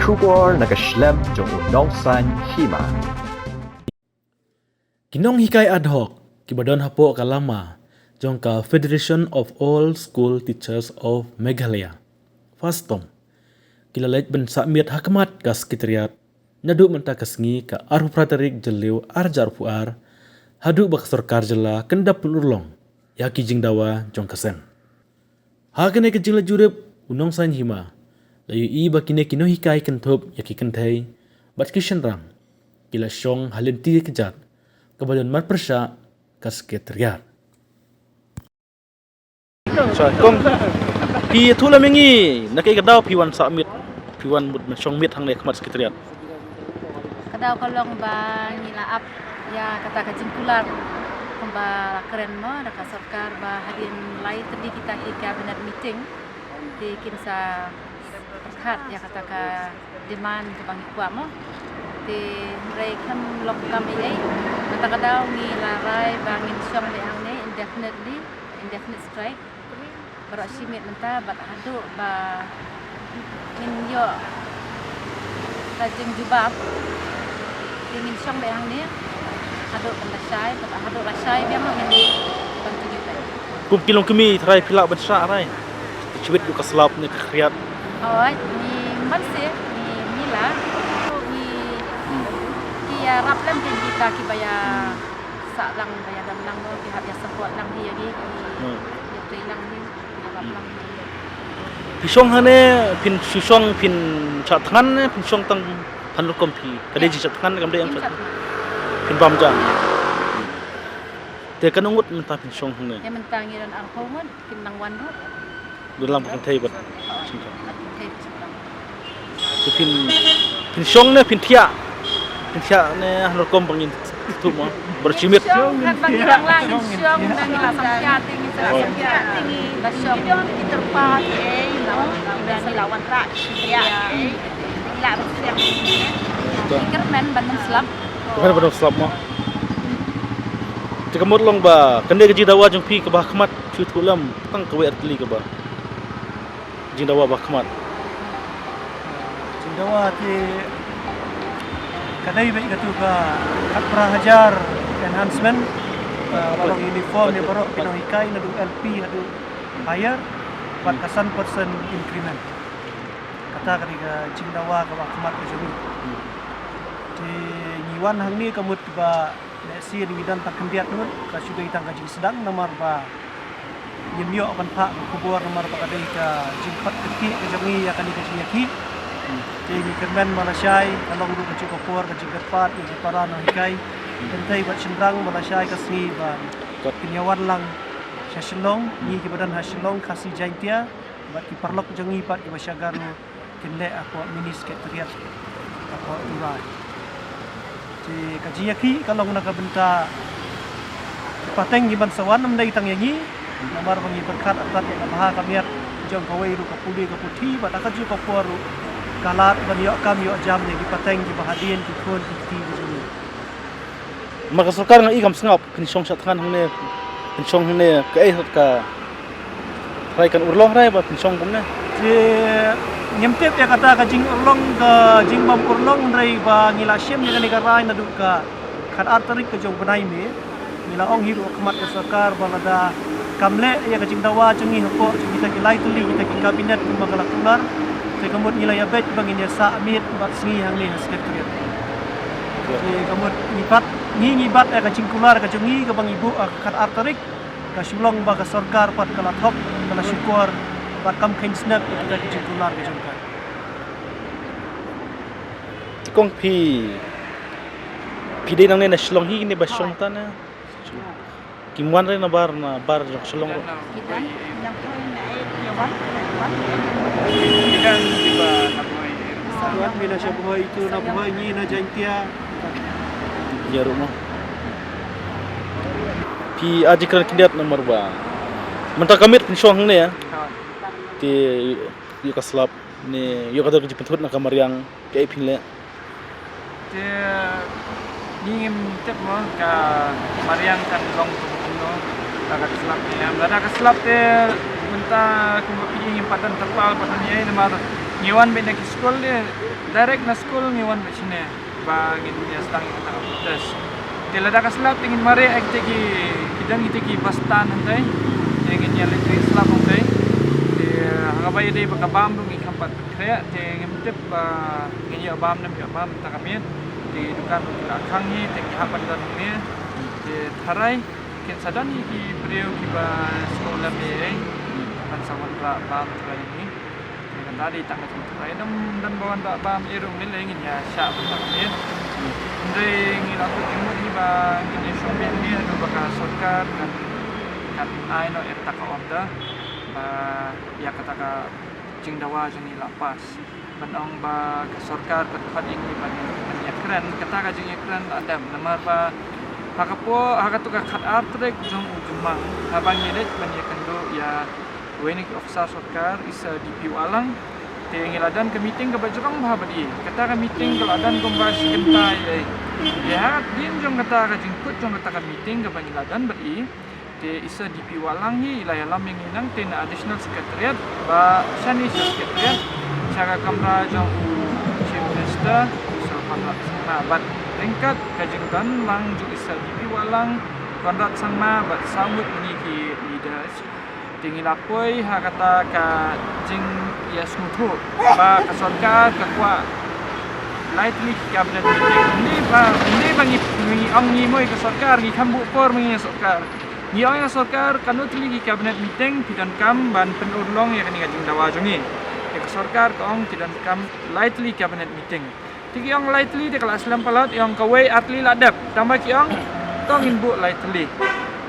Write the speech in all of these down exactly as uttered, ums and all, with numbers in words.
Khubor na ka shlem jong u Nongsaiñ Hima. Ki nonghikai ad hoc kiba don hapoh ka lama jong ka Federation of All School Teachers of Meghalaya, FASTOM, ki la leit ban sah miet ha khmat ka Secretariat naduh mynta ka sngi, ka arphew phra tarik Jylliew ar hajar arphew ar, haduh ba ka sorkar jylla kan da pynurlong ïa ki jingdawa jong ka seng. Ha kane ka jingleit jurip, u Nongsaiñ Hima la ïohi ba kine ki nonghikai kynthup ïa ki kynthei bad ki shynrang ki la shong ha lynti kjat kaba don marpyrshah ka Secretariat. Sa kong, phi ïathuh lem ïa ngi na kaei ka daw phi wan sah miet, phi wan mut shong miet hangne ha khmat Secretariat? Ka daw ka long ba ngi la ap ïa kata ka jingkular kumba la kren mo da ka sorkar ba hadien lai tylli kita ki cabinet meeting te kin sa pyrkhat ïa kata ka demand kaba ngi kwah mo. Te hynrei kam long kam ei ei. Kata ka daw ngi la rai ba ngin shong beit hangne indefinitely, indefinite strike. Baroh shi miet mynta bad haduh ba ngin ïoh ka jingjubab, te ngin shong beit hangne haduh ban lashai, bad haduh lashai biang ngin continue beit. Kum ki longkmie, trai phi lah ban shah rai? Te shibit ruh ka slap ne ka khriat. Hooid, ngi ban seh, ngi, ngi lah. Ngi, ki ïarap lem ki kita kiba ïa sah lang, ba ïa don lang mo, ki hap ïa support lang hi ïa ngi, ki ïa trei lang hi, ïa ïarap lang hi. Phi shong hangne, phin shu shong, phin shah thngan ne, phin shong tang than rukom phi? Ka dei jingshah thngan, kam dei em shah thngan? Phin bam ja. Te katno ngut mynta phin shong hangne? Te mynta ngi don arphew ngut, kin nang wan ruh. Don lang ba kynthei bad shynrang. Te phin, phin shong ne phin thiah? Phin thiah ne ha rukom ba ngin ïathuh mo, baroh shi miet. Shong, kan ba ngi dang lah ngin shong, dang lah samthiah te ngi sa samthiah te ngi la shong. Ngi don ki tyrpad ei, la wan, ngi la wan rah shi thiah ei. Ngi lah ban siang. Ngi kyrmen ban ym slap. Kyrmen ban ym slap mo. Te ka mut long ba kane ka jingdawa jong phi kaba ha khmat, shu ïathuh lem tang kawei ar tylli kaba jingdawa ba ha khmat. Jingdawa te ka dei beit katu ka khatphra hajar enhancement, uh, baroh uniform ïa baroh ki nonghikai naduh L P haduh higher, bad ka san percent increment. Kata ka dei ka jingdawa kaba ha khmat ka jong ngi. Te ngi wan hangne ka mut ba lehse ngi don tang khyndiat ngut, ka shu dei tang ka jingsdang namar ba ngim ïoh ban phah ka khubor namar ba ka dei ka jingkhot kyrkieh ka jong ngi ïa kane ka jingïakhih. Te ngi kyrmen ba lashai ka long ruh kajuh ka por ka jingkyrpad ïa ki para nonghikai kynthei bad shynrang ba lashai ka sngi ba kin ïa wan lang sha Shillong, ngi kiba don ha Shillong, Khasi Jaintia, bad ki paralok jong ngi pat kiba sha Garo kin leh hapoh Mini Secretariat hapoh Tura. Te ka jingïakhih ka long na ka bynta ki pateng kiban sa wan, ym dei tang ïa ngi, namar ba ngi pyrkhat artat ïa ka bha ka miat jong kawei ruh ka pule ka puthi, bad ha kajuh ka por ruh ka lad ban ïoh kam ïoh jam ïa ki pateng kiba hadien, ki khun ki kti ki jong ngi. Namar ka sorkar nga i kam sngap phin shong shah thngan hangne, phin shong hangne, kaei ka trai kan urlong hynrei ba phin shong kumne? Te ngim tip ïa kata ka jingurlong, ka jingbym urlong, hynrei ba ngi la shim ïa kane ka rai naduh ka khatar tarik ka jong u bnai May. Ngi la ong hi ruh ha khmat ka sorkar ba lada kam leh ïa ka jingdawa jong ngi hapoh jong kita ki lai tylli kita ki cabinet kumba ka la kular, te ka mut ngi la ïa beit ba ngin ïa sah miet bad sngi hangne ha Secretariat. Te ka mut ngi bat, ngi, ngi bat ïa ka jingkular ka jong ngi kaba ngi buh ha ka khatar tarik. Ka shu long ba ka sorkar pat ka la thok, ka la shukor, bad kam kheiñ snep ïa kita ki jingkular ka jong ka. Te kong phi, phi dei nangne na Shillong hi ne ba Shillong ta ne? Kim wan re na bar, na bar jong Shillong ruh. Wan phi na sha Bhoi, itu na Bhoi, ngi na Jaintia. Ïa ruh mo. Phi ai jingkren khyndiat namar ba mynta ka miet phin shong hangne ïa. Te ïoh ka slap ne ïoh ka dor ka jingpynthut na ka mariang, kaei phin leh? Te ngi ngim tip mo, ka mariang kan long kumno, lada ka slap ne em. Lada ka slap te mynta kumba phi ngim pat don tyrpal pat don ei namar Ngi wan beit na ki skul de, direct na skul ngi wan beit shane ba ngin ïa sdang ïa kata ka protest. Te lada ka slap te ngin mareh ïa kita ki, ki don kita ki bus stand hangtai. Te ngin ïa leit ri slap hangtai. Te ha kaba ïadei ba ka bam ruh ngi kham pat pynkhreh, te ngim tip ba ngin ïoh bam ne ym ïoh bam mynta ka miet. Te dukan ruh ki la khang hi, te ngi hap ban don hangne. Te tharai kin sa don hi ki briew kiba sngewlem ei ei ban sa wanrah bam tharai hi. Te kata dei tang ka jingtharai, ym don ba wanrah bam ei ruh, ngi lei ngin ïa shah ban tang miet. Hynrei ngi la kut jingmut hi ba ngin ïa shong miet miet haduh ba ka sorkar kan, kan ai noh ïa kata ka order ba ïa kata ka jingdawa jong ngi la pass. Ban ong ba ka sorkar ka khot ïa ngi ban, ban ïakren, kata ka jingïakren la dep namar ba ha ka por, ha katu ka khatar tarik jong u Jymmang, haba ngi leit ban ïakynduh ïa uwei na ki officer sorkar, i Sir D P Wahlang. Te ngi la don ka meeting kaba jrong bha bad i. Kata ka meeting ka la don kumba shi kynta ei ei. Te hadien jong kata ka jingkut jong kata ka meeting kaba ngi la don bad i, te i Sir D P Wahlang hi i la ïalam ïa ngi nangta na Additional Secretariat, ba shane sha Secretariat, sha ka kamra jong u Chief Minister, u Sir Conrad Sangma. Bad ryngkat ka jingdon lang jong i Sir D P Wahlang, Conrad Sangma bad saw ngut na ki leaders, te ngi la poi ha kata ka jingïasngewthuh ba ka sorkar ka kwah lai tylli ki cabinet meeting. Ym dei ba, ym dei ba ngi, ngi ong ngi mo ïa ka sorkar, ngi kham buh por mo ïa ka sorkar. Ngi ong ïa ka sorkar, katno tylli ki cabinet meeting phi donkam ban pynurlong ïa kane ka jingdawa jong ngi. Ïa ka sorkar ka ong ki donkam lai tylli cabinet meeting. Te ki ong lai tylli te ka la slem palat, i ong kawei ar tylli la dep. Tangba ki ong to ngin buh lai tylli.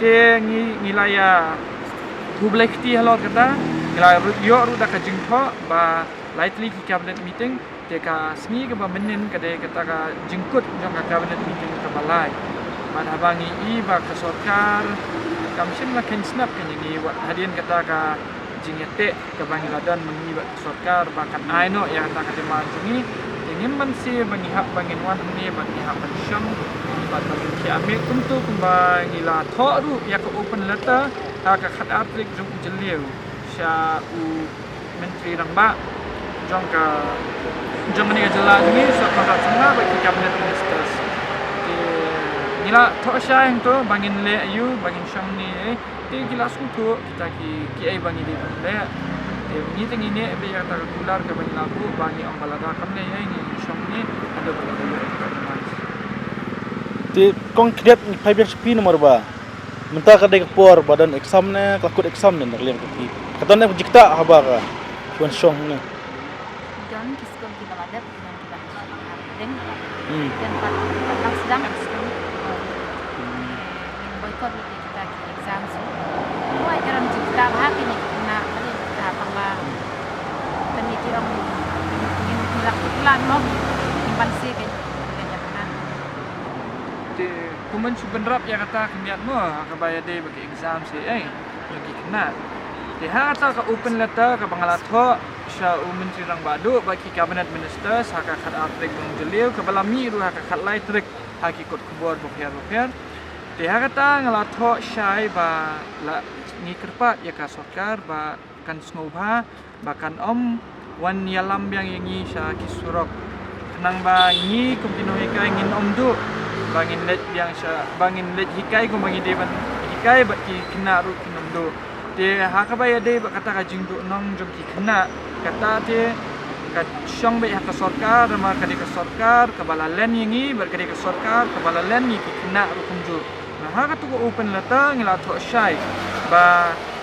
Te ngi, ngi la ïa khublei kti halor kata, ngi la ïoh ruh da ka jingthoh ba lai tylli ki cabinet meeting. Te ka sngi kaba mynnin ka dei kata ka jingkut jong ka cabinet meeting kaba lai. Bad haba ngi i ba ka sorkar kam shym la kheiñ snap kein ïa ngi, wat hadien kata ka jingïateh kaba ngi la don ma ngi bad ka sorkar ba kan ai noh ïa kata ka demand jong ngi. Te ngim banse ba ngi hap ba ngin wan hangne bad ngi hap ban shong bad ba ngin khie armet kumto kumba ngi la thoh ruh ïa ka open letter ha ka khatar tarik jong u Jylliew sha u Myntri Rangbah jong ka, jong kane ka jylla jong ngi, Sir Conrad Sangma bad ki cabinet ministers. Te ngi la thoh shai hangto ba ngin leh aiu, ba ngin shong ne ei. Te ki la sngewthuh kita ki, kiei ba ngi dei ban leh. Te ngi te ngi neh beit ïa kata ka kular kaba ngi la buh ba ngi ong ba lada kam leh ei ngin shong ne haduh ba la ïoh ïa ka demand. Te kong khyndiat ngi phai biang sha phi namar ba mynta ka dei ka por ba don exam ne, ka la kut exam ne na ka liang jong phi. Ka don ne ka jingktah haba ka wan shong ne. Don ki skul kiba la dep, don kiba la dep. Hmm. Don pat, pat lang sdang ki skul. Ngin boycott lut ïa kita ki exam shu. Wai ka don jingktah bha kine ki khynnah, kine ki khynnah tang ba kane ki ong ngin, ngin, ngin la kut plan mo. Ngin banse ka, ka jingktah. Te kumno shu bynrap ïa kata khyndiat mo, ha kaba ïadei bad ki exam seh ei jong ki khynnah. Te ha kata ka open letter kaba nga la thoh sha u Myntri Rangbah Duh bad ki cabinet ministers ha ka khatar tarik jong u Jylliew, kaba la mih ruh ha ka khatlai tarik ha ki kot khubor bapher bapher. Te ha kata nga la thoh shai ba la ngi kyrpad ïa ka sorkar ba kan sngewbha ba kan ym wan ïalam biang ïa ngi sha ki surok. Khnang ba ngi kum ki nonghikai ngin ym duh ba ngin leit biang sha, ba ngin leit hikai kumba ngi dei ban hikai bad ki khynnah ruh kin ym duh. Te ha kaba ïadei bad kata ka jingduhnong jong ki khynnah, kata te ka shong beit ha ka sorkar, namar ka dei ka sorkar kaba la len ïa ngi bad ka dei ka sorkar kaba la len ïa ki khynnah ruh kumjuh. Nga ha katu ka open letter ngi la thoh shai ba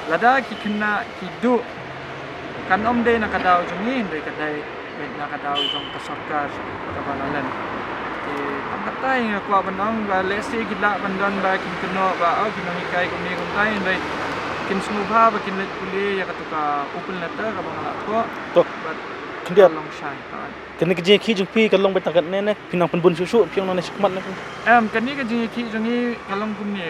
lada ki khynnah ki duh, kan ym dei na ka daw jong ngi, hynrei ka dei beit na ka daw jong ka sorkar kaba la len. Te tang katai nga kwah ban ong ba lehse ki lah ban don ba kin kynnoh ba, oh, ki nonghikai kumne kumtai, hynrei kin sngewbha ba kin leit pule ïa katu ka open letter kaba nga la thoh. To. Bad khyndiat long shai. Kane ka jingïakhih jong phi ka long beit tang katne ne, phi nang pynbun shuh shuh, phi ong nangne shakhmat ne? Em, kane ka jingïakhih jong ngi ka long kumne.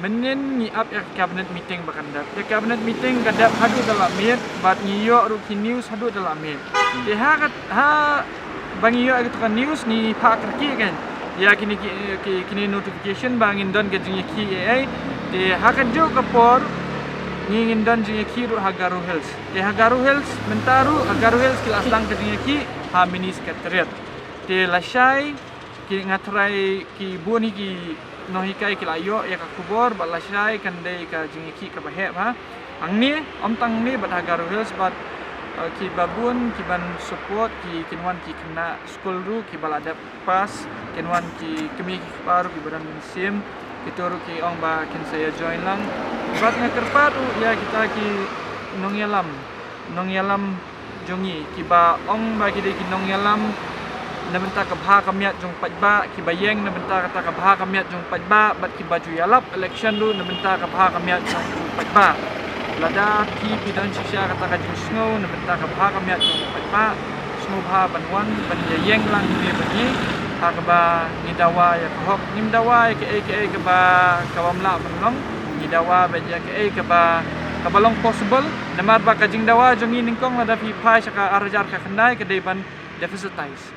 Mynnin ngi ap ïa ka cabinet meeting ba kan dep. Te cabinet meeting ka dep haduh da la miet, bad ngi ïoh ruh ki news haduh da la miet. Te ha ka, ha ba ngi ïoh ïa katu ka news ngi phah kyrkieh kein ïa kine ki, ki, kine notification ba ngin don ka jingïakhih ei ei. Te ha kajuh ka por Ngi ngin don jingïakhih ruh ha Garo Hills. Te ha Garo Hills mynta ruh, ha Garo Hills ki la sdang ka jingïakhih ha Mini Secretariat. Te lashai ki, nga tharai ki bun hi ki nonghikai ki la ïoh ïa ka khubor, bad lashai kan dei ka jingïakhih kaba heh bha. Hangne, ym tang hangne bad ha Garo Hills bad, eh, kiba bun kiban support ki, kin wan ki khynnah skul ruh kiba la dep pass, kin wan ki kmie ki kpa ruh kiba don mynsiem, kito ruh ki ong ba kin sa ïa join lang. Bad nga kyrpad ruh ïa kita ki nongïalam, nongïalam jong ngi kiba ong ba ki dei ki nongïalam na bynta ka bha ka miat jong paidbah, kiba ïeng na bynta kata ka bha ka miat jong paidbah, bad kiba ju ïalap election ruh na bynta ka bha ka miat jong paidbah. Lada phi, phi don shisha kata ka jingsngew na bynta ka bha ka miat jong paidbah, sngewbha ban wan ban ïa ïeng lang ne ban ïeng ha kaba ngi dawa ïa ka hok, ngim dawa ïa kaei kaei kaba, kaba ym lah ban long. Ngi dawa ban ïa kaei kaba, kaba long possible. Namar ba ka jingdawa jong ngi nyngkong lada phi phai sha ka ar hajar khyndai ka dei ban deficitize.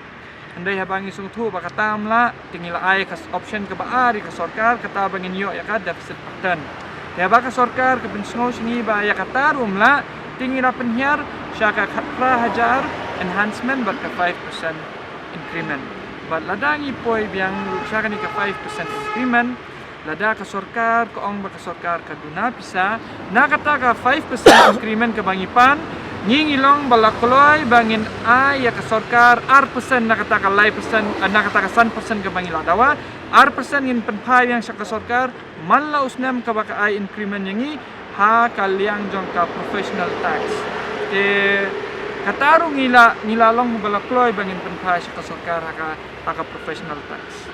Hynrei haba ngi sngewthuh ba kata ym lah, te ngi la ai ka option kaba ar ïa ka sorkar, kata ba ngin ïoh ïa ka deficit pattern. Te haba ka sorkar ka pynsngew sha ngi ba ïa kata ruh ym lah, te ngi la pynhiar sha ka khatphra hajar enhancement bad ka five percent increment. Bad lada ngi poi biang ruh sha kane ka five percent increment, lada ka sorkar ka ong ba ka sorkar ka duna pisa na kata ka five percent increment kaba ngi pan, ngi, ngi long ba la kloi ba ngin ai ïa ka sorkar ar percent na kata ka lai percent, eh, na kata ka san percent kaba ngi la dawa. Ar percent ngin pynphai biang sha ka sorkar man la u snem kaba ka ai increment ïa ngi ha ka liang jong ka professional tax. Te kata ruh ngi la, ngi la long ba la kloi ba ngin pynphai sha ka sorkar ha ka, ha ka professional tax.